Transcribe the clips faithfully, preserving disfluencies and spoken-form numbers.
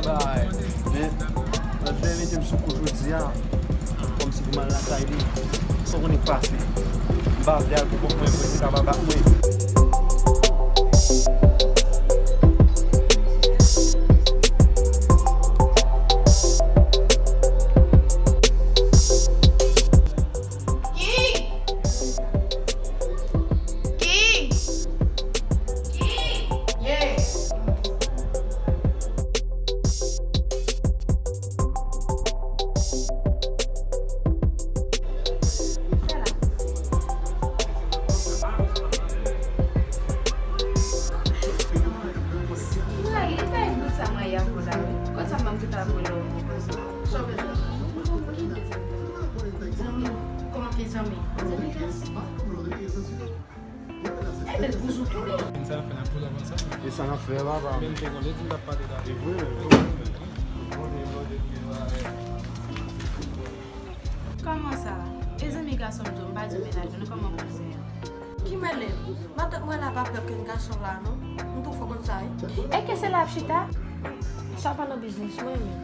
Bay, men, nan fè mete m sou kou jodi a, kòmsi pou m al lakay li. Sa w konnen k pase? M pa vle al pou kòk mwen, mwen, se ka pa bat mwen. King! King! King! Yes! Mwen, li pa yon bout sa mwen y ap la wi. Kot sa m te ta voye lè w pwopoze? Sa w bezwen? Zanmi, kòman ke zanmi? Zanmi gason. E bèl bouzou tou wi. Sa n ap fè, n ap pran sa. E sa n ap fè, papa? Men m te konn di m t ap pale la. E vre, men. Kòman sa? E zanmi gason m tou, m pa di w mennaj mwen, kòman kouzen an? Ki mele? Matant mwen la pa pè kenn gason la, non. M tou fò konn sa, wi. Èske se la ap chita? Sa pa nan biznis mwen, men.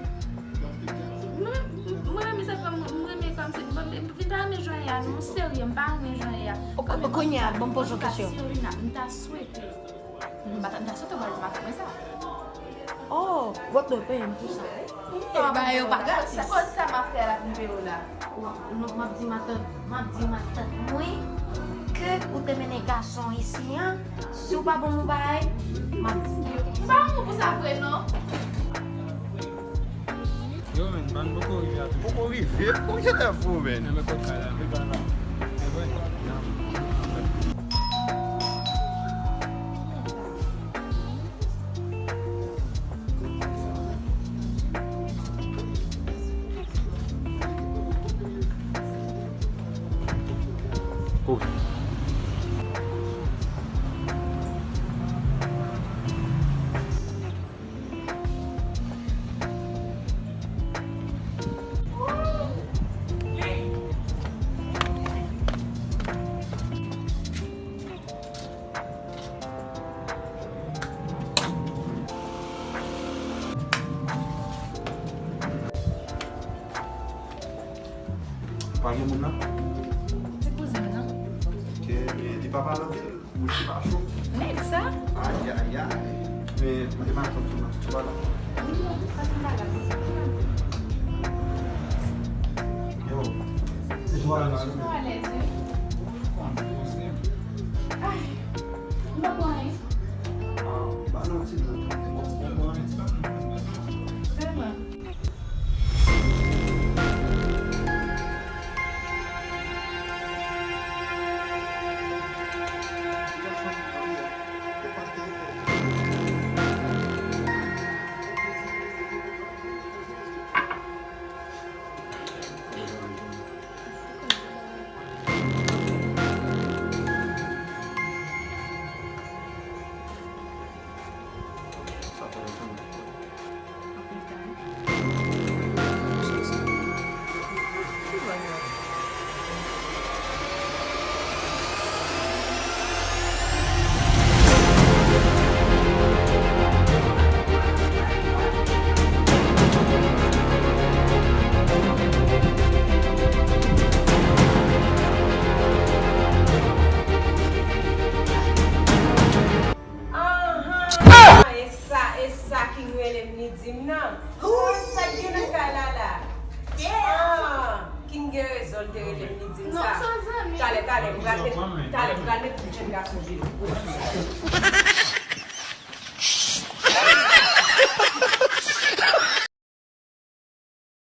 Mwen, mwen renmen sa fè m, mwen renmen kòmsi, mwen, mwen, mwen pa renmen jan y a, non, serye, m pa renmen jan y a. Kounye a, ban m poze w kesyon. Serina, m ta swete. M pa ta, m ta swete w pa di matant mwen sa. Oh, w ap dwe peye m pou sa. Yo pa ba yo pa gratis. Sa, sa m ap fè la pou m peye w la? Non, m ap di matant, m ap di matant mwen ke ou te mennen gason isi an. Si w pa ban m yon bagay, m ap di. M pa ban w pou sa vre, non. Yo, men, ban poko rive a tou. Poko rive? Ou gentan fou, men. Nan men kot kay la. Li pa la. E vre? Pa gen moun nan? Ti kouzen m nan. Ok, men li pa pale anpil, bouch li pa cho. Nèg sa? Ayayay. Men, men matant ou nan tout bagay. Yo, se twa la. Ay, m pa pran anyen. Ah, ba nou ti dlo. Vrèman. Anhan! E sa, e sa King rele m, li di m nan. Sa k gen nan kay la la? Ah, King gen rezon, l te rele m, li di m sa. Talè, talè, m pral met, talè, m pral met tout jèn gason jene.